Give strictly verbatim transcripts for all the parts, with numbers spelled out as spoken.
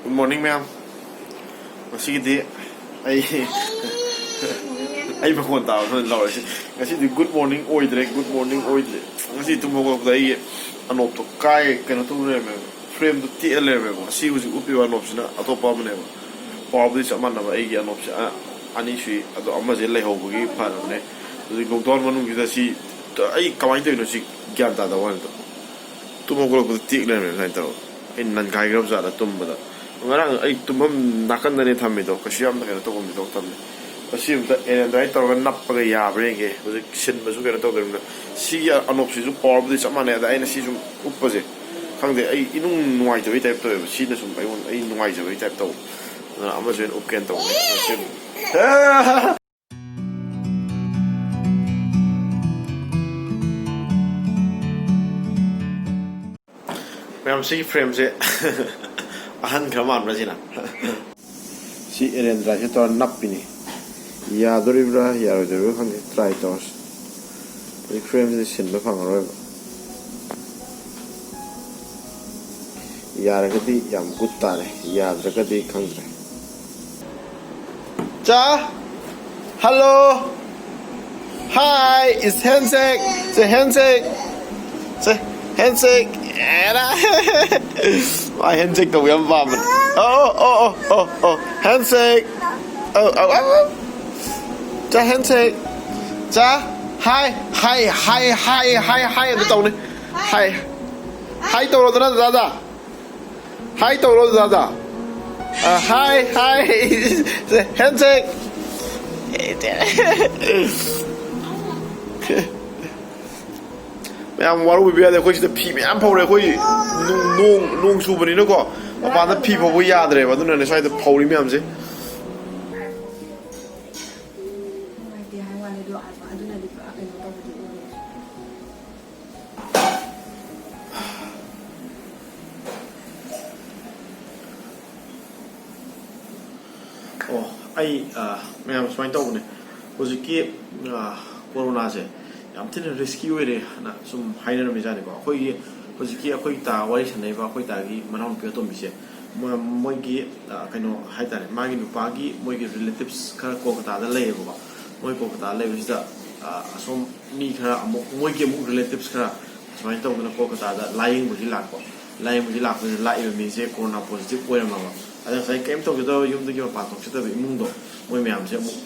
Good morning, ꯃꯌꯥꯝ꯫ ꯉꯁꯤꯒꯤꯗꯤ ꯑꯩ ꯑꯩ ꯃꯈꯣꯟ ꯇꯥꯕ ꯂꯧꯔꯁꯤ꯫ ꯉꯁꯤꯗꯤ good morning ꯑꯣꯏꯗ꯭ꯔꯦ, good morning ꯑꯣꯏꯗ꯭ꯔꯦ꯫ ꯉꯁꯤ ꯇꯨꯝ ꯍꯧꯒꯠꯂꯛꯄꯗ ꯑꯩꯒꯤ ꯑꯅꯣꯞꯇꯣ ꯀꯥꯏ ꯀꯩꯅꯣ ꯇꯧ ꯂꯩꯔꯝꯃꯦꯕ, frameꯗꯣ ꯇꯦꯛꯑ ꯂꯩꯔꯝꯃꯦꯕ꯫ ꯑꯁꯤ ꯍꯧꯖꯤꯛ ꯎꯞꯄꯤꯕ ꯑꯅꯣꯞꯁꯤꯅ ꯑꯇꯣꯞꯄ ꯑꯃꯅꯦꯕ꯫ Powerꯕꯨꯗꯤ ꯆꯞ ꯃꯥꯟꯅꯕ, ꯑꯩꯒꯤ ꯑꯅꯣꯞꯁꯦ ꯑ- ꯑꯅꯤ ꯁꯨꯏ, ꯑꯗꯣ ꯑꯃꯁꯦ ꯂꯩꯍꯧꯕꯒꯤ ꯐꯔꯕꯅꯦ꯫ ꯍꯧꯖꯤꯛ lockdown ꯃꯅꯨꯡꯁꯤꯗ ꯁꯤ ꯑꯩ ꯀꯃꯥꯏꯅ ꯇꯧꯔꯤꯅꯣ ꯁꯤ ꯒ꯭ꯌꯥꯟ ꯇꯥꯗꯕ ꯋꯥꯅꯤꯗ꯫ ꯇꯨꯝ ꯍꯧꯒꯠꯂꯛꯄꯗ ꯇꯦꯛ ꯂꯩꯔꯝꯃꯦ ꯁꯨꯃꯥꯏꯅ ꯇꯧꯔꯒ꯫ ꯑꯩ ꯅꯟꯈꯥꯏꯈ꯭ꯔꯕ ꯖꯥꯠꯂ ꯇꯨꯝꯕꯗ꯫ ꯉꯔꯥꯡ ꯑꯩ ꯇꯨꯝꯐꯝ ꯅꯥꯀꯟꯗꯅꯦ ꯊꯝꯃꯤꯗꯣ, ꯀꯩꯁꯨ ꯌꯥꯝꯅ ꯀꯩꯅꯣ ꯇꯧꯐꯝꯗꯤ ꯊꯣꯛꯇꯕꯅꯤ꯫ ꯑꯁꯤ ꯑꯝꯇ ꯑꯦꯔꯦꯟꯗ꯭ꯔꯥꯏ ꯇꯧꯔꯒ ꯅꯞꯄꯒ ꯌꯥꯕ꯭ꯔꯥ ꯌꯦꯡꯒꯦ꯫ ꯍꯧꯖꯤꯛ ꯁꯤꯟꯕꯁꯨ ꯀꯩꯅꯣ ꯇꯧꯗ꯭ꯔꯤꯕꯅꯤꯅ꯫ ꯁꯤꯒꯤ ꯑꯅꯣꯞꯁꯤꯁꯨ powerꯕꯨꯗꯤ ꯆꯞ ꯃꯥꯟꯅꯩ, ꯑꯗ ꯑꯩꯅ ꯁꯤ ꯁꯨꯝ ꯎꯞꯄꯁꯦ, ꯈꯪꯗꯦ, ꯑꯩ ꯏꯅꯨꯡ ꯅꯨꯡꯉꯥꯏꯇꯕꯩ type ꯇꯧꯋꯦꯕ꯫ ꯁꯤꯅ ꯁꯨꯝ ꯑꯩꯉꯣꯟꯗ ꯑꯩ ꯅꯨꯡꯉꯥꯏꯖꯕꯩ type ꯇꯧꯕ꯫ ꯑꯗꯨꯅ ꯑꯃꯁꯨ ꯑꯩꯅ ꯎꯞꯀꯦꯅ ꯇꯧꯕꯅꯦ꯫ ꯁꯤ ꯑꯃꯨꯛ ꯃꯌꯥꯝ, ꯁꯤꯒꯤ frameꯁꯦ ꯑꯍꯟ ꯈꯔ ꯃꯥꯟꯕ꯭ꯔꯥ ꯁꯤꯅ? ꯁꯤ ꯑꯦꯔꯦꯟꯗ꯭ꯔꯥꯁꯦ ꯇꯧꯔ ꯅꯞꯄꯤꯅꯤ꯫ ꯌꯥꯗꯣꯔꯤꯕ꯭ꯔꯥ ꯌꯥꯔꯣꯏꯗꯣꯔꯤꯕ꯭ꯔꯥ ꯈꯪꯗꯦ, try ꯇꯧꯔꯁꯤ꯫ ꯍꯧꯖꯤꯛ frameꯁꯤꯗꯤ ꯁꯤꯟꯕ ꯐꯪꯉꯔꯣꯏꯕ꯫ ꯌꯥꯔꯒꯗꯤ ꯌꯥꯝ good ꯇꯥꯔꯦ, ꯌꯥꯗ꯭ꯔꯒꯗꯤ ꯈꯪꯗ꯭ꯔꯦ꯫ ꯆꯥ, hello, hi, it's handshake, say handshake, say handshake, ꯑꯦꯔꯥ꯫ ꯃꯥ handshake ꯇꯧꯕ ꯌꯥꯝ ꯄꯥꯝꯕꯅꯦ꯫ ꯑꯣ ꯑꯣ ꯑꯣ ꯑꯣ ꯑꯣ, handshake꯫ ꯑꯧ ꯑꯧ ꯑꯧ ꯑꯧ꯫ ꯆꯥ, handshake꯫ ꯆꯥ, hi hi hi hi hi hi ꯑꯝꯇ ꯇꯧꯅꯦ꯫ Hi hi ꯇꯧꯔꯣꯗꯅ ꯗꯥꯗꯥ꯫ Hi ꯇꯧꯔꯣ ꯗꯥꯗꯥ꯫ ꯑ, hi hi꯫ Handshake꯫ ꯃꯌꯥꯝ ꯋꯥꯔꯧꯕꯤꯕ ꯌꯥꯗꯦ, ꯑꯩꯈꯣꯏ ꯁꯤꯗ ꯐꯤ ꯃꯌꯥꯝ ꯐꯧꯔꯦ꯫ ꯑꯩꯈꯣꯏ ꯅꯣꯡ ꯅꯣꯡ ꯅꯣꯡ ꯆꯨꯕꯅꯤꯅꯀꯣ, ꯃꯄꯥꯟꯗ ꯐꯤ ꯐꯧꯕ ꯌꯥꯗ꯭ꯔꯦꯕ, ꯑꯗꯨꯅꯅꯦ ꯁ꯭ꯋꯥꯏꯗ ꯐꯧꯔꯤ ꯃꯌꯥꯝꯁꯦ꯫ ꯅꯨꯡꯉꯥꯏꯇꯦ ꯍꯥꯏ ꯋꯥꯅꯤ, ꯑꯗꯣ ꯑꯗꯨꯅꯗꯤ ꯄꯨꯔꯥ ꯀꯩꯅꯣ ꯇꯧꯕꯗꯤ ꯑꯣꯏꯔꯦ꯫ ꯑꯣ, ꯑꯩ, ꯑ, ꯃꯌꯥꯝ ꯁꯨꯃꯥꯏꯅ ꯇꯧꯕꯅꯦ꯫ ꯍꯧꯖꯤꯛꯀꯤ, ꯑ, ꯀꯣꯔꯣꯅꯥꯁꯦ ꯌꯥꯝ ꯊꯤꯅ risky ꯑꯣꯏꯔꯦ ꯍꯥꯏꯅ ꯁꯨꯝ ꯍꯥꯏꯅꯔꯝꯃꯤꯖꯥꯠꯅꯤꯀꯣ꯫ ꯑꯩꯈꯣꯏꯒꯤ ꯍꯧꯖꯤꯛꯀꯤ ꯑꯩꯈꯣꯏ ꯇꯥ ꯋꯥꯔꯤ ꯁꯥꯟꯅꯔꯤꯕ ꯑꯩꯈꯣꯏ ꯇꯥꯒꯤ ꯃꯅꯥꯎꯅꯨꯄꯤ ꯑꯇꯣꯝꯕꯤꯁꯦ, ꯃꯣꯏꯒꯤ ꯀꯩꯅꯣ ꯍꯥꯏꯇꯥꯔꯦ, ꯃꯥꯒꯤ ꯅꯨꯄꯥꯒꯤ ꯃꯣꯏꯒꯤ ꯔꯤꯂꯦꯇꯤꯞꯁ ꯈꯔ ꯀꯣꯜꯀꯇꯥꯗ ꯂꯩꯌꯦꯕꯀꯣ꯫ ꯃꯣꯏ ꯀꯣꯜꯀꯇꯥꯗ ꯂꯩꯕꯁꯤꯗ ꯑꯁꯣꯝ ꯃꯤ ꯈꯔ ꯑꯃꯨꯛ, ꯃꯣꯏꯒꯤ ꯑꯃꯨꯛ ꯔꯤꯂꯦꯇꯤꯞꯁ ꯈꯔ ꯁꯨꯃꯥꯏꯅ ꯇꯧꯗꯅ ꯀꯣꯜꯀꯇꯥꯗ ꯂꯥꯏꯌꯦꯡꯕꯒꯤ ꯂꯥꯛꯄ꯫ ꯂꯥꯏꯌꯦꯡꯕꯒꯤ ꯂꯥꯛꯄꯁꯤꯗ ꯂꯥꯛꯏꯕ ꯃꯤꯁꯦ ꯀꯣꯔꯣꯅꯥ ꯄꯣꯖꯤꯇꯤꯚ ꯑꯣꯏꯔꯝꯃꯕ꯫ ꯑꯗ ꯉꯁꯥꯏ ꯀꯔꯤꯝ ꯇꯧꯖꯗꯕ, ꯌꯨꯝꯗꯒꯤ ꯃꯄꯥꯟ ꯊꯣꯛꯆꯗꯕ ꯏꯃꯨꯡꯗꯣ, ꯃꯣꯏ ꯃꯌꯥꯝꯁꯦ ꯑꯃꯨꯛ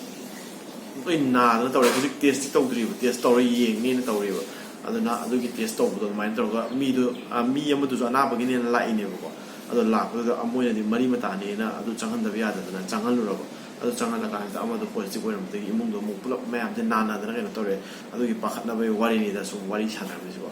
ꯂꯣꯏ ꯅꯥꯗꯅ ꯇꯧꯔꯦ꯫ ꯍꯧꯖꯤꯛ ꯇꯦꯁꯇꯤ ꯇꯧꯗ꯭ꯔꯤꯕ, ꯇꯦꯁ ꯇꯧꯔ ꯌꯦꯡꯅꯦꯅ ꯇꯧꯔꯤꯕ꯫ ꯑꯗꯨꯅ ꯑꯗꯨꯒꯤ ꯇꯦꯁ ꯇꯧꯕꯗꯣ ꯑꯗꯨꯃꯥꯏꯅ ꯇꯧꯔꯒ ꯃꯤꯗꯣ, ꯃꯤ ꯑꯃꯗꯨꯁꯨ ꯑꯅꯥꯕꯒꯤꯅꯦꯅ ꯂꯥꯛꯏꯅꯦꯕꯀꯣ꯫ ꯑꯗꯣ ꯂꯥꯛꯄꯗꯨꯗ ꯃꯣꯏꯅꯗꯤ ꯃꯔꯤ ꯃꯇꯥꯅꯦꯅ ꯑꯗꯨ ꯆꯪꯍꯟꯗꯕ ꯌꯥꯗꯗꯅ ꯆꯪꯍꯜꯂꯨꯔꯕ꯫ ꯑꯗꯨ ꯆꯪꯍꯜꯂꯀꯥꯟꯁꯤꯗ ꯑꯃꯗꯣ ꯄꯣꯖꯤꯇꯤꯚ ꯑꯣꯏꯔꯝꯕꯗꯒꯤ ꯏꯃꯨꯡꯗꯣ ꯑꯃꯨꯛ ꯄꯨꯂꯞ ꯃꯌꯥꯝꯁꯦ ꯅꯥꯟꯅꯗꯅ ꯀꯩꯅꯣ ꯇꯧꯔꯦ꯫ ꯑꯗꯨꯒꯤ ꯄꯥꯈꯠꯅꯕꯒꯤ ꯋꯥꯔꯤꯅꯤꯗ ꯁꯨꯝ ꯋꯥꯔꯤ ꯁꯥꯟꯅꯔꯝꯃꯤꯁꯤꯀꯣ꯫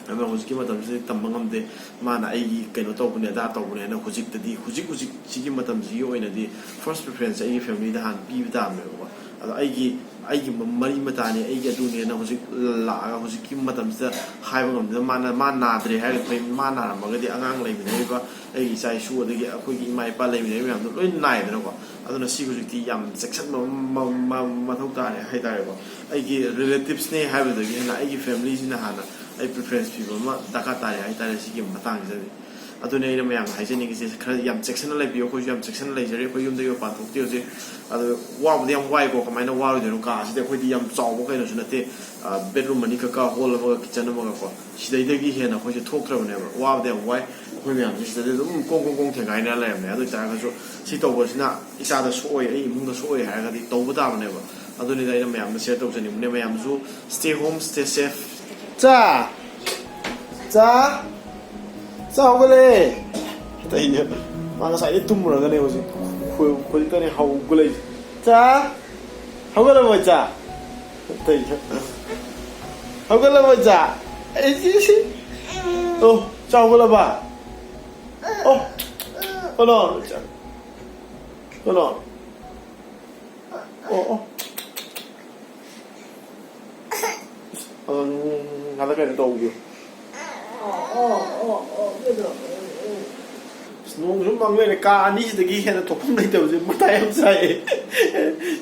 ꯑꯗꯨꯅ ꯍꯧꯖꯤꯛꯀꯤ ꯃꯇꯝꯁꯤꯗꯤ ꯇꯝꯕ ꯉꯝꯗꯦ꯫ ꯃꯥꯅ ꯑꯩꯒꯤ ꯀꯩꯅꯣ ꯇꯧꯕꯅꯦ, ꯑꯗꯥ ꯇꯧꯕꯅꯦꯅ ꯍꯧꯖꯤꯛꯇꯗꯤ, ꯍꯧꯖꯤꯛ ꯍꯧꯖꯤꯛꯁꯤꯒꯤ ꯃꯇꯝꯁꯤꯒꯤ ꯑꯣꯏꯅꯗꯤ ꯐꯥꯔꯁ ꯄ꯭ꯔꯤꯐꯔꯦꯟꯁꯁꯦ ꯑꯩꯒꯤ ꯐꯦꯃꯤꯂꯤꯗ ꯍꯥꯟꯅ ꯄꯤꯕ ꯇꯥꯕꯅꯦꯕꯀꯣ꯫ ꯑꯗꯣ ꯑꯩꯒꯤ, ꯑꯩꯒꯤ ꯃꯔꯤ ꯃꯇꯥꯅꯤ, ꯑꯩꯒꯤ ꯑꯗꯨꯅꯦꯅ ꯍꯧꯖꯤꯛ ꯂꯥꯛꯑꯒ ꯍꯧꯖꯤꯛꯀꯤ ꯃꯇꯝꯁꯤꯗ ꯍꯥꯏꯕ ꯉꯝꯗꯅ, ꯃꯥꯅ, ꯃꯥ ꯅꯥꯗ꯭ꯔꯦ ꯍꯥꯏꯔꯒ ꯐꯩ, ꯃꯥ ꯅꯥꯔꯝꯃꯒꯗꯤ ꯑꯉꯥꯡ ꯂꯩꯃꯤꯟꯅꯔꯤꯕ ꯑꯩꯒꯤ ꯏꯆꯥ ꯏꯁꯨ, ꯑꯗꯒꯤ ꯑꯩꯈꯣꯏꯒꯤ ꯏꯃꯥ ꯏꯄꯥ ꯂꯩꯃꯤꯟꯅꯔꯤꯕ ꯃꯌꯥꯝꯗꯣ ꯂꯣꯏ ꯅꯥꯏꯗꯅꯀꯣ꯫ ꯑꯗꯨꯅ ꯁꯤ ꯍꯧꯖꯤꯛꯇꯤ ꯌꯥꯝ ꯆꯦꯛꯁꯤꯟꯕ ꯃ-, ꯃ-, ꯃꯊꯧ ꯇꯥꯔꯦ ꯍꯥꯏꯇꯥꯔꯦꯀꯣ꯫ ꯑꯩꯒꯤ ꯔꯤꯂꯦꯇꯤꯞꯁꯅꯦ ꯍꯥꯏꯕꯗꯒꯤ ꯍꯦꯟꯅ ꯑꯩꯒꯤ ꯐꯦꯃꯤꯂꯤꯁꯤꯅ ꯍꯥꯟꯅ ꯑꯩ ꯄ꯭ꯔꯤꯐꯔꯦꯟꯁ ꯄꯤꯕ ꯑꯃ ꯗꯔꯀꯥꯔ ꯇꯥꯔꯦ ꯍꯥꯏꯇꯥꯔꯦ ꯁꯤꯒꯤ ꯃꯇꯥꯡꯁꯤꯗꯗꯤ꯫ ꯑꯗꯨꯅꯦ ꯑꯩꯅ ꯃꯌꯥꯝꯗ ꯍꯥꯏꯖꯅꯤꯡꯉꯤꯁꯦ, ꯈꯔ ꯌꯥꯝ ꯆꯦꯛꯁꯤꯟꯅ ꯂꯩꯕꯤꯌꯨ꯫ ꯑꯩꯈꯣꯏꯁꯨ ꯌꯥꯝ ꯆꯦꯛꯁꯤꯟꯅ ꯂꯩꯖꯔꯤ, ꯑꯩꯈꯣꯏ ꯌꯨꯝꯗꯒꯤ ꯃꯄꯥꯟ ꯊꯣꯛꯇꯦ ꯍꯧꯖꯤꯛ꯫ ꯑꯗꯣ ꯋꯥꯕꯨꯗꯤ ꯌꯥꯝ ꯋꯥꯏꯀꯣ, ꯀꯃꯥꯏꯅ ꯋꯥꯔꯣꯏꯗꯣꯏꯅꯣ? ꯀꯥꯁꯤꯗꯤ ꯑꯩꯈꯣꯏꯗꯤ ꯌꯥꯝ ꯆꯥꯎꯕ ꯀꯩꯅꯣꯁꯨ ꯅꯠꯇꯦ, ꯕꯦꯗꯔꯨꯝ ꯑꯅꯤꯈꯛꯀ, ꯍꯣꯜ ꯑꯃꯒ, ꯀꯤꯠꯆꯟ ꯑꯃꯒꯀꯣ꯫ ꯁꯤꯗꯩꯗꯒꯤ ꯍꯦꯟꯅ ꯑꯩꯈꯣꯏꯁꯦ ꯊꯣꯛꯇ꯭ꯔꯕꯅꯦꯕ꯫ ꯋꯥꯕꯗꯤ ꯌꯥꯝ ꯋꯥꯏ꯫ ꯑꯩꯈꯣꯏ ꯃꯌꯥꯝꯁꯦ ꯁꯤꯗꯗꯤ ꯑꯗꯨꯝ ꯀꯣꯡ ꯀꯣꯡ ꯀꯣꯡ ꯊꯦꯡꯒꯥꯏꯅ ꯂꯩꯔꯕꯅꯦ꯫ ꯑꯗꯨ ꯑꯣꯏꯇꯥꯔꯒꯁꯨ ꯁꯤ ꯇꯧꯕꯁꯤꯅ ꯏꯆꯥꯗ ꯁꯣꯛꯑꯣꯏ, ꯑꯩ ꯏꯃꯨꯡꯗ ꯁꯣꯛꯑꯣꯏ ꯍꯥꯏꯔꯒꯗꯤ ꯇꯧꯕ ꯇꯥꯕꯅꯦꯕ꯫ ꯑꯗꯨꯅꯤꯗ ꯑꯩꯅ ꯃꯌꯥꯝꯗ ꯁꯤꯌꯔ ꯇꯧꯖꯅꯤꯡꯕꯅꯦ꯫ ꯃꯌꯥꯝꯁꯨ stay home, stay safe꯫ ꯆꯥ! ꯆꯥ! ꯆꯥ, ꯍꯧꯒꯠꯂꯦ! ꯑꯇꯩꯅꯦ꯫ ꯃꯥ ꯉꯁꯥꯏꯗꯩ ꯇꯨꯝꯃꯨꯔꯒꯅꯦ ꯍꯧꯖꯤꯛ꯫ ꯍꯧ-, ꯍꯧꯖꯤꯛꯇꯅꯦ ꯍꯧꯒꯠꯂꯛꯏꯁꯦ꯫ ꯆꯥ! ꯍꯧꯒꯠꯂꯕꯣ, ꯏꯆꯥ? ꯑꯇꯩꯅꯦ꯫ ꯍꯧꯒꯠꯂꯕꯣ, ꯏꯆꯥ? ꯑꯩ ꯁꯤ, ꯁꯤ꯫ ꯑꯣ, ꯆꯥ ꯍꯧꯒꯠꯂꯕ? ꯑꯣ, ꯀꯅꯥꯅꯣ, ꯏꯆꯥ? ꯀꯅꯥꯅꯣ? ꯑꯣ, ꯑꯣ꯫ ꯑꯁ, ꯑꯗꯣ ꯉꯥꯛꯇ ꯀꯩꯅꯣ ꯇꯧꯕꯤꯌꯨ꯫ ꯑꯁ, ꯅꯣꯡ ꯁꯨꯝ ꯃꯪ ꯂꯩꯔꯦ꯫ ꯀꯥ ꯑꯅꯤꯁꯤꯗꯒꯤ ꯍꯦꯟꯅ ꯊꯣꯛꯐꯝ ꯂꯩꯇꯕꯁꯦ ꯃꯊꯥ ꯌꯥꯝ ꯁꯥꯏꯌꯦ꯫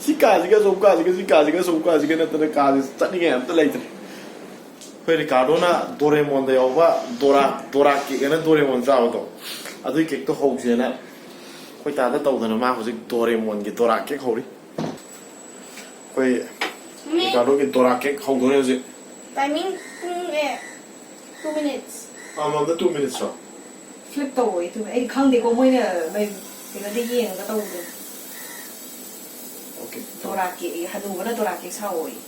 ꯁꯤ ꯀꯥꯁꯤꯒ ꯑꯁꯣꯝ ꯀꯥꯁꯤꯒ, ꯁꯤ ꯀꯥꯁꯤꯒ ꯑꯁꯣꯝ ꯀꯥꯁꯤꯒ ꯅꯠꯇꯅ ꯀꯥꯁꯦ ꯆꯠꯅꯤꯡꯉꯥꯏ ꯑꯝꯇ ꯂꯩꯇ꯭ꯔꯦ꯫ ꯑꯩꯈꯣꯏ ꯔꯤꯀꯥꯔꯗꯣꯅ ꯗꯣꯔꯦꯃꯣꯟꯗ ꯌꯥꯎꯕ ꯗꯣꯔꯥ, ꯗꯣꯔꯥ ꯀꯦꯛ ꯍꯥꯏꯅ ꯗꯣꯔꯦꯃꯣꯟ ꯆꯥꯕꯗꯣ, ꯑꯗꯨꯏ ꯀꯦꯛꯇꯣ ꯍꯧꯁꯦꯅ ꯑꯩꯈꯣꯏ ꯇꯥꯗ ꯇꯧꯗꯅ ꯃꯥ ꯍꯧꯖꯤꯛ ꯗꯣꯔꯦꯃꯣꯟꯒꯤ ꯗꯣꯔꯥ ꯀꯦꯛ ꯍꯧꯔꯤ꯫ ꯑꯩꯈꯣꯏ ꯃꯤ ꯔꯤꯀꯥꯔꯗꯣꯒꯤ ꯗꯣꯔꯥ ꯀꯦꯛ ꯍꯧꯗꯣꯔꯦ ꯍꯧꯖꯤꯛ꯫ Timing ꯄꯨꯡ ꯑꯦ two minutes꯫ ꯑꯃꯃꯝꯗ two minutes ꯔꯣ? Flip ꯇꯧꯋꯣ ꯑꯩ ꯊꯨꯅ꯫ ꯑꯩ ꯈꯪꯗꯦꯀꯣ, ꯃꯣꯏꯅ ꯃꯩ ꯀꯩꯅꯣꯗ ꯌꯦꯡꯉꯒ ꯇꯧꯕꯗꯣ꯫ Okay꯫ ꯗꯣꯔꯥ ꯀꯦꯛ ꯑꯌꯦ, ꯍꯅꯨꯕꯅ ꯗꯣꯔꯥ ꯀꯦꯛ ꯁꯥꯎꯋꯣꯌꯦ꯫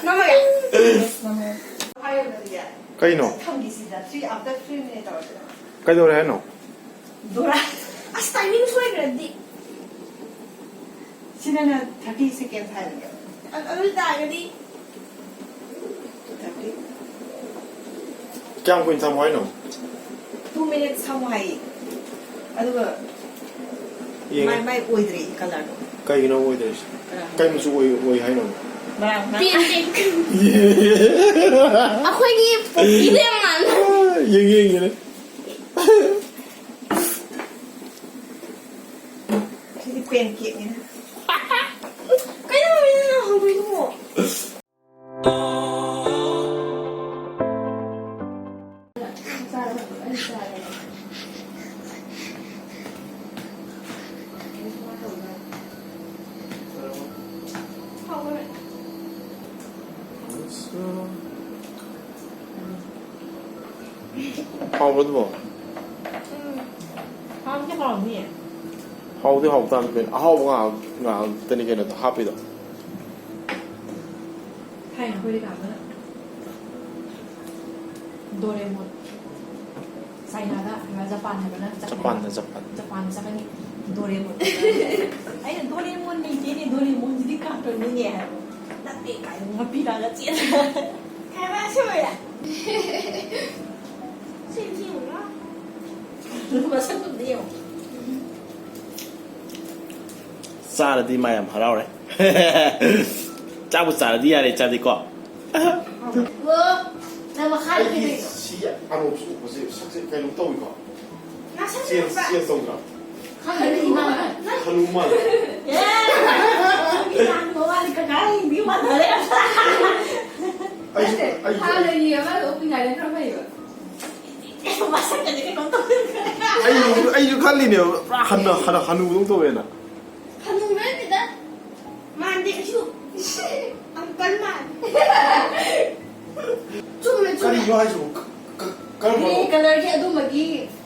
ꯅꯝꯃꯒꯦ꯫ Yes, ꯅꯝꯃꯣ꯫ ꯍꯥꯏꯔꯕꯅꯦ꯫ ꯀꯩꯅꯣ? ꯊꯝꯈꯤꯁꯤꯗ, three, after three minute ꯇꯧꯔꯁꯤꯔꯣ? ꯀꯩꯗꯧꯔꯦ ꯍꯥꯏꯅꯣ? ꯗꯣꯔꯥ꯫ ꯑꯁ, timing ꯁꯣꯏꯈ꯭ꯔꯗꯤ꯫ ꯁꯤꯗꯅ thirty seconds ꯍꯥꯏꯕꯅꯦꯕ꯫ ꯑ-, ꯑꯗꯨ ꯇꯥꯔꯒꯗꯤ ꯀꯌꯥꯝ ꯀꯨꯏꯅ ꯊꯝꯃꯣ ꯍꯥꯏꯅꯣ? Two minutes ꯊꯝꯃꯣ ꯍꯥꯏꯌꯦ꯫ ꯑꯗꯨꯒ ꯌꯦꯡꯉꯦ꯫ ꯃꯥꯏ, ꯃꯥꯏ ꯑꯣꯏꯗ꯭ꯔꯦ colour ꯗꯣ꯫ ꯀꯩꯒꯤꯅꯣ ꯑꯣꯏꯗ꯭ꯔꯤꯁꯦ? ꯑ꯫ ꯀꯩ ꯃꯆꯨ ꯑꯣꯏ, ꯑꯣꯏ ꯍꯥꯏꯅꯣ? ꯃꯔꯥꯡ ꯃꯔꯥꯡ꯫ Pink, pink꯫ ꯑꯩꯈꯣꯏꯒꯤ ꯄꯣꯄꯤꯗ ꯌꯥꯝ ꯃꯥꯟꯕ꯫ ꯌꯦꯡꯉꯦ, ꯌꯦꯡꯉꯦ꯫ ꯁꯤꯗꯤ pancake ꯅꯤꯅ꯫ ꯀꯩꯅꯣ ꯅꯪ ꯍꯧꯗꯣꯏꯗꯨꯕꯣ? ꯍꯥꯎꯕ꯭ꯔꯣ ꯑꯗꯨꯕꯣ? ꯎꯝ꯫ ꯍꯥꯎꯗꯤ ꯍꯥꯎꯅꯤꯌꯦ꯫ ꯍꯥꯎꯗꯤ ꯍꯥꯎꯇꯥꯕꯅꯤ ꯀꯩꯅꯣ꯫ ꯑꯍꯥꯎꯕ ꯉꯥꯛ-, ꯉꯥꯛꯇꯅꯤ ꯀꯩꯅꯣ ꯍꯥꯞꯄꯤꯗꯣ꯫ ꯊꯥꯏꯅ ꯑꯩꯈꯣꯏꯗꯤ ꯀꯅꯥꯝꯇꯅ ꯗꯣꯔꯦꯃꯣꯟ꯫ ꯆꯥꯏꯅꯥꯗ ꯍꯥꯏꯕ, ꯖꯄꯥꯟ ꯍꯥꯏꯕꯅ ꯆꯠꯀꯅꯤ꯫ ꯖꯄꯥꯟꯗ, ꯖꯄꯥꯟ꯫ ꯖꯄꯥꯟꯗ ꯆꯠꯀꯅꯤ꯫ ꯗꯣꯔꯦꯃꯣꯟ꯫ ꯑꯩꯅ, "ꯗꯣꯔꯦꯃꯣꯟ ꯂꯩꯇꯦꯅꯦ, ꯗꯣꯔꯦꯃꯣꯟꯁꯤꯗꯤ cartoon ꯅꯤꯅꯦ" ꯍꯥꯏꯕ꯫ "ꯅꯠꯇꯦ" ꯀꯥꯏꯅ ꯉꯥꯄꯤꯔꯛꯑꯒ ꯆꯦꯟ-, ꯍꯥꯏꯕ ꯑꯁꯦꯡꯕꯩꯔꯥ? ꯁꯤ ꯌꯦꯡꯉꯨꯔꯣ꯫ ꯃꯁꯛꯇꯨꯝꯗꯤ ꯌꯦꯡꯉꯣ꯫ ꯆꯥꯔꯗꯤ ꯃꯥ ꯌꯥꯝ ꯍꯔꯥꯎꯔꯦ꯫ ꯆꯥꯕꯨ ꯆꯥꯔꯗꯤ ꯌꯥꯔꯦ, ꯆꯥꯗꯤꯀꯣ꯫ ꯑꯣ, ꯅꯪ ꯃꯈꯥꯗ ꯑꯩꯒꯤ ꯀꯩꯗꯧꯔꯤꯅꯣ? ꯁꯤ ꯑꯅꯣꯞꯁꯨ ꯎꯞꯄꯁꯦ ꯁꯛꯁꯦ ꯀꯩꯅꯣꯝ ꯇꯧꯏꯀꯣ꯫ ꯅꯁꯛ change, ꯎꯞꯄ꯫ Change ꯇꯧꯗ꯭ꯔꯣ? ꯈꯪꯗꯦ, ꯏꯃꯥꯅ꯫ ꯅꯪ ꯍꯅꯨ ꯃꯥꯜꯂꯦ꯫ ꯑꯦ! ꯅꯪꯒꯤ ꯂꯥꯡꯕ ꯋꯥꯅꯤ, ꯀꯀꯥ ꯍꯌꯦꯡꯗꯤ ꯃꯥꯟꯅꯔꯦ꯫ ꯑꯩꯁꯨ, ꯅꯠꯇꯦ, ꯑꯩꯁꯨ, ꯍꯥꯟꯅꯒꯤ ꯑꯃ ꯎꯞꯄꯤꯉꯩꯗ ꯈꯔ ꯐꯩꯕ꯫ ꯃꯁꯛꯀꯗꯤ ꯀꯩꯅꯣꯝ ꯇꯧꯋꯦ꯫ ꯑꯩꯁꯨ ꯑꯩꯁꯨ ꯈꯜꯂꯤꯅꯦꯕ, ꯄꯨꯔꯥ ꯍꯟꯅ ꯍꯟꯅ ꯍꯅꯨꯕꯗꯧ ꯇꯧꯋꯦꯅ꯫ ꯍꯅꯨꯕ ꯅꯠꯇꯦꯗ꯫ ꯃꯥꯟꯗꯦ ꯀꯩꯁꯨ꯫ ꯑꯪꯀꯜ ꯃꯥꯜꯂꯦ꯫ ꯆꯨꯝꯃꯦ, ꯆꯨꯝꯃꯦ꯫ ꯀꯔꯤꯅꯣ ꯍꯥꯏꯁꯤꯕꯣ? ꯀ- ꯀ- ꯀꯔꯝꯕꯅꯣ? Grey colourꯒꯤ ꯑꯗꯨꯝꯕꯒꯤ,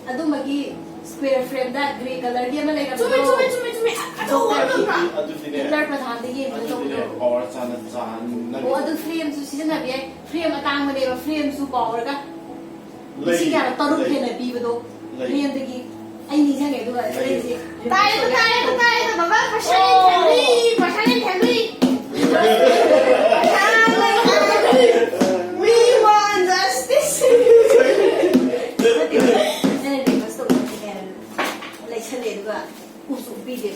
ꯑꯗꯨꯝꯕꯒꯤ square frameꯗ grey colourꯒꯤ ꯑꯃ ꯂꯩꯔꯝꯕꯗꯣ꯫ ꯆꯨꯝꯃꯦ, ꯆꯨꯝꯃꯦ, ꯆꯨꯝꯃꯦ, ꯆꯨꯝꯃꯦ꯫ ꯑ- ꯑꯗꯨ ꯗꯣꯛꯇꯔꯒꯤ ꯑꯣꯏꯔꯝꯗ꯭ꯔꯥ? ꯑꯗꯨꯗꯤꯅꯦ, Hitler ꯄ꯭ꯔꯙꯥꯟꯗ ꯌꯦꯡꯕꯗ ꯑꯗꯨꯗꯤꯅꯦ, ꯇꯧꯕꯗꯣ꯫ Power ꯆꯥꯟꯅ ꯆꯥꯍꯟꯅꯕꯤ꯫ ꯑꯣ, ꯑꯗꯨ frameꯁꯨ ꯁꯤꯖꯤꯟꯅꯕ ꯌꯥꯏ꯫ Frame ꯑꯇꯥꯡꯕꯅꯦꯕ, frameꯁꯨ powerꯒ꯫ ꯂꯩ꯫ ꯂꯤꯁꯤꯡ ꯀꯌꯥꯅꯣ? ꯇꯔꯨꯛ ꯂꯩ꯫ ꯍꯦꯟꯅ ꯄꯤꯕꯗꯣ꯫ ꯂꯩ꯫ Frameꯗꯒꯤ ꯑꯩ ꯅꯤꯡꯁꯤꯡꯉꯦ, ꯑꯗꯨꯒ ꯂꯩ꯫ ꯑꯩꯁꯦ ꯇꯥꯏꯗ, ꯇꯥꯏꯗ, ꯇꯥꯏꯗ, ꯕꯕꯥ, ꯄꯩꯁꯥ ꯌꯥꯝ ꯊꯦꯝꯕꯤ, ꯄꯩꯁꯥ ꯌꯥꯝ ꯊꯦꯝꯕꯤ꯫ ꯄꯩꯁꯥ ꯌꯥꯝ ꯂꯩ꯫ We want justice꯫ ꯅꯠꯇꯦ, ꯑꯩꯅ request ꯇꯧꯕꯗꯨꯅꯦ, ꯂꯩꯁꯜꯂꯦ, ꯑꯗꯨꯒ ꯎꯁꯨ ꯎ ꯄꯤꯗꯦ꯫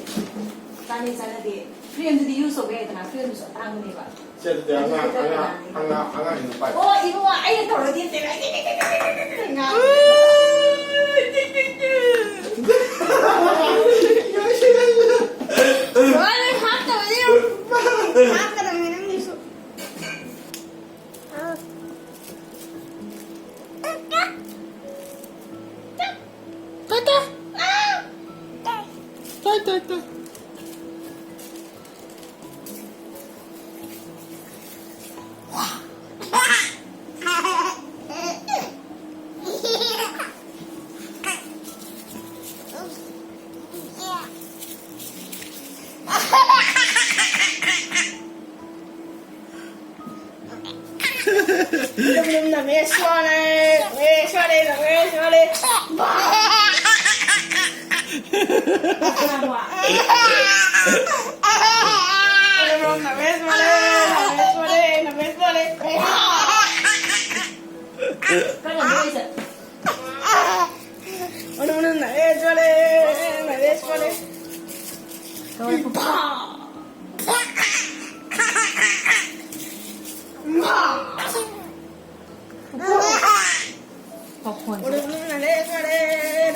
ꯆꯥꯅꯩ ꯆꯥꯅꯗꯦ꯫ Frameꯗꯨꯗꯤ use ꯇꯧꯕ ꯌꯥꯏꯗꯅ, frameꯗꯨꯁꯨ ꯑꯇꯥꯡꯕꯅꯦꯕ꯫ ꯁꯦ, ꯑꯗꯨꯗꯤ ꯑꯉꯥꯡ, ꯑꯉꯥꯡ, ꯑꯉꯥꯡ, ꯑꯉꯥꯡꯒꯤꯗꯣ ꯄꯥꯏ꯫ ꯑꯣ, ꯏꯕꯨꯡꯉꯣ, ꯑꯩꯅ ꯇꯧꯔꯗꯤ ꯇꯦꯔꯦ, ꯇꯦꯔꯦ, ꯇꯦꯔꯦ, ꯇꯦꯔꯦ, ꯇꯦꯔꯦ ꯉꯥꯡꯉꯦ꯫ ꯂꯣꯏꯔꯦ, ꯍꯥꯞꯇꯕꯗꯤ ꯌꯦꯡꯉꯨ꯫ ꯍꯥꯞꯀꯗꯕꯅꯤ ꯅꯪꯒꯤꯁꯨ꯫ ꯇꯥ, ꯇꯥ꯫ ꯇꯥꯏ, ꯇꯥꯏ, ꯇꯥꯏ꯫ ꯅꯃꯦꯁ ꯋꯥꯂꯦ, ꯅꯃꯦꯁ ꯋꯥꯂꯦ, ꯅꯃꯦꯁ ꯋꯥꯂꯦ꯫ ꯅꯃꯦꯁ ꯋꯥꯂꯦ, ꯅꯃꯦꯁ ꯋꯥꯂꯦ, ꯅꯃꯦꯁ ꯋꯥꯂꯦ꯫ ꯀꯔꯝꯕ ꯑꯣꯏꯁꯦ? ꯅꯃꯦꯁ ꯋꯥꯂꯦ, ꯅꯃꯦꯁ ꯋꯥꯂꯦ꯫ ꯃꯈꯣꯟꯁꯦ꯫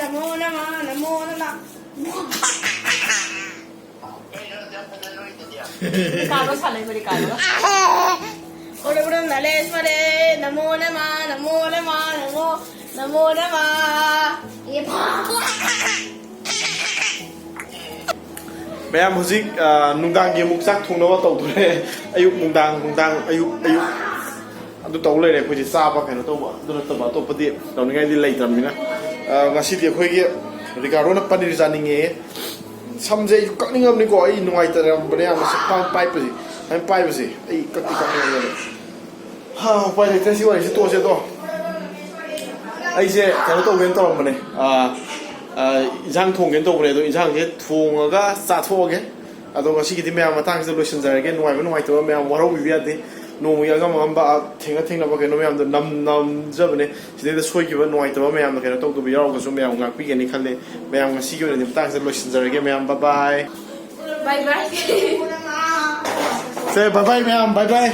ꯅꯃꯣ ꯅꯃ, ꯅꯃꯣ ꯅꯃ꯫ ꯀꯥꯗꯣ ꯁꯥꯟꯅꯩꯕ ꯔꯤꯀꯥꯗꯣ꯫ ꯅꯃꯣ ꯅꯃ, ꯅꯃꯣ ꯅꯃ, ꯅꯃꯣ꯫ ꯅꯃꯣ ꯅꯃ꯫ ꯃꯌꯥꯝ ꯍꯧꯖꯤꯛ, ꯑ, ꯅꯨꯡꯗꯥꯡꯒꯤ ꯑꯃꯨꯛ ꯆꯥꯛ ꯊꯣꯡꯅꯕ ꯇꯧꯗꯣꯔꯦ꯫ ꯑꯌꯨꯛ ꯅꯨꯡꯗꯥꯡ, ꯅꯨꯡꯗꯥꯡ ꯑꯌꯨꯛ, ꯑꯌꯨꯛ꯫ ꯑꯗꯨ ꯇꯧ ꯂꯩꯔꯦ ꯑꯩꯈꯣꯏꯁꯦ, ꯆꯥꯕ ꯀꯩꯅꯣ ꯇꯧꯕ꯫ ꯑꯗꯨ ꯅꯠꯇꯕ ꯑꯇꯣꯞꯄꯗꯤ ꯇꯧꯅꯤꯡꯉꯥꯏꯗꯤ ꯂꯩꯇ꯭ꯔꯕꯅꯤꯅ꯫ ꯑ, ꯉꯁꯤꯗꯤ ꯑꯩꯈꯣꯏꯒꯤ ꯔꯤꯀꯥꯔꯗꯣꯅ ꯄꯅꯤꯔ ꯆꯥꯅꯤꯡꯉꯦ꯫ ꯁꯝꯁꯦ ꯑꯩꯁꯨ ꯀꯛꯅꯤꯡꯉꯕꯅꯤꯀꯣ, ꯑꯩ ꯅꯨꯡꯉꯥꯏꯇꯔꯝꯕꯅꯦ ꯌꯥꯝꯅ ꯁꯝ ꯄꯥꯏꯕꯁꯦ꯫ ꯁꯝ ꯄꯥꯏꯕꯁꯦ ꯑꯩ ꯀꯛꯇꯤ ꯀꯛꯅꯤꯡꯉꯕꯅꯦ꯫ ꯍꯥ, ꯎꯄꯥꯏ ꯂꯩꯇ꯭ꯔꯦ, ꯁꯤ ꯋꯥꯔꯤꯁꯤ ꯇꯣꯛꯑꯁꯦ꯫ ꯑꯗꯣ ꯑꯩꯁꯦ ꯀꯩꯅꯣ ꯇꯧꯒꯦꯅ ꯇꯧꯔꯝꯕꯅꯦ, ꯑꯥ, ꯑꯥ, ꯏꯟꯁꯥꯡ ꯊꯣꯡꯒꯦꯅ ꯇꯧꯕꯅꯦ꯫ ꯑꯗꯣ ꯏꯟꯁꯥꯡꯁꯦ ꯊꯣꯡꯉꯒ ꯆꯥꯊꯣꯛꯑꯒꯦ꯫ ꯑꯗꯣ ꯉꯁꯤꯒꯤꯗꯤ ꯃꯌꯥꯝ ꯃꯇꯥꯡꯁꯤꯗ ꯂꯣꯏꯁꯤꯟꯖꯔꯒꯦ꯫ ꯅꯨꯡꯉꯥꯏꯕ ꯅꯨꯡꯉꯥꯏꯇꯕ ꯃꯌꯥꯝ ꯋꯥꯔꯧꯕꯤꯕ ꯌꯥꯗꯦ꯫ ꯅꯣꯡꯃꯒꯤ ꯑꯉꯝ ꯑꯉꯝꯕ, ꯑꯥ, ꯊꯦꯡꯅ ꯊꯦꯡꯅꯕ ꯀꯩꯅꯣ ꯃꯌꯥꯝꯗꯣ ꯅꯝ ꯅꯝꯖꯕꯅꯦ꯫ ꯁꯤꯗꯩꯗ ꯁꯣꯏꯈꯤꯕ ꯅꯨꯡꯉꯥꯏꯇꯕ ꯃꯌꯥꯝꯗꯣ ꯀꯩꯅꯣ ꯇꯧꯗꯕ ꯌꯥꯎꯔꯒꯁꯨ ꯃꯌꯥꯝ ꯉꯥꯛꯄꯤꯒꯅꯤ ꯈꯜꯂꯦ꯫ ꯃꯌꯥꯝ ꯉꯁꯤꯒꯤ ꯑꯣꯏꯅꯗꯤ ꯃꯇꯥꯡꯁꯤꯗ ꯂꯣꯏꯁꯤꯟꯖꯔꯒꯦ ꯃꯌꯥꯝ꯫ Bye bye꯫ Bye bye꯫ Say bye bye ꯃꯌꯥꯝ, bye bye꯫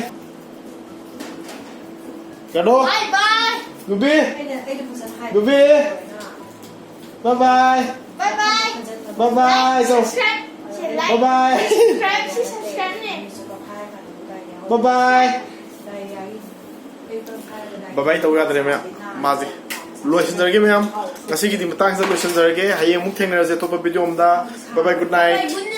ꯀꯩꯅꯣ? Bye bye꯫ ꯅꯨꯄꯤ? ꯅꯨꯄꯤ? Bye bye꯫ Bye bye꯫ Bye bye꯫ Like, subscribe꯫ Bye bye꯫ Subscribe꯫ ꯁꯤ subscribe ꯅꯦ꯫ Bye bye꯫ Bye bye ꯇꯧ ꯌꯥꯗ꯭ꯔꯦ ꯃꯌꯥꯝ꯫ ꯃꯥꯁꯦ ꯂꯣꯏꯁꯤꯟꯖꯔꯒꯦ ꯃꯌꯥꯝ꯫ ꯉꯁꯤꯒꯤꯗꯤ ꯃꯇꯥꯡꯁꯤꯗ ꯂꯣꯏꯁꯤꯟꯖꯔꯒꯦ꯫ ꯍꯌꯦꯡ ꯑꯃꯨꯛ ꯊꯦꯡꯅꯔꯁꯦ ꯑꯇꯣꯞꯄ video ꯑꯃꯗ꯫ Bye bye, good night꯫ Bye, good night꯫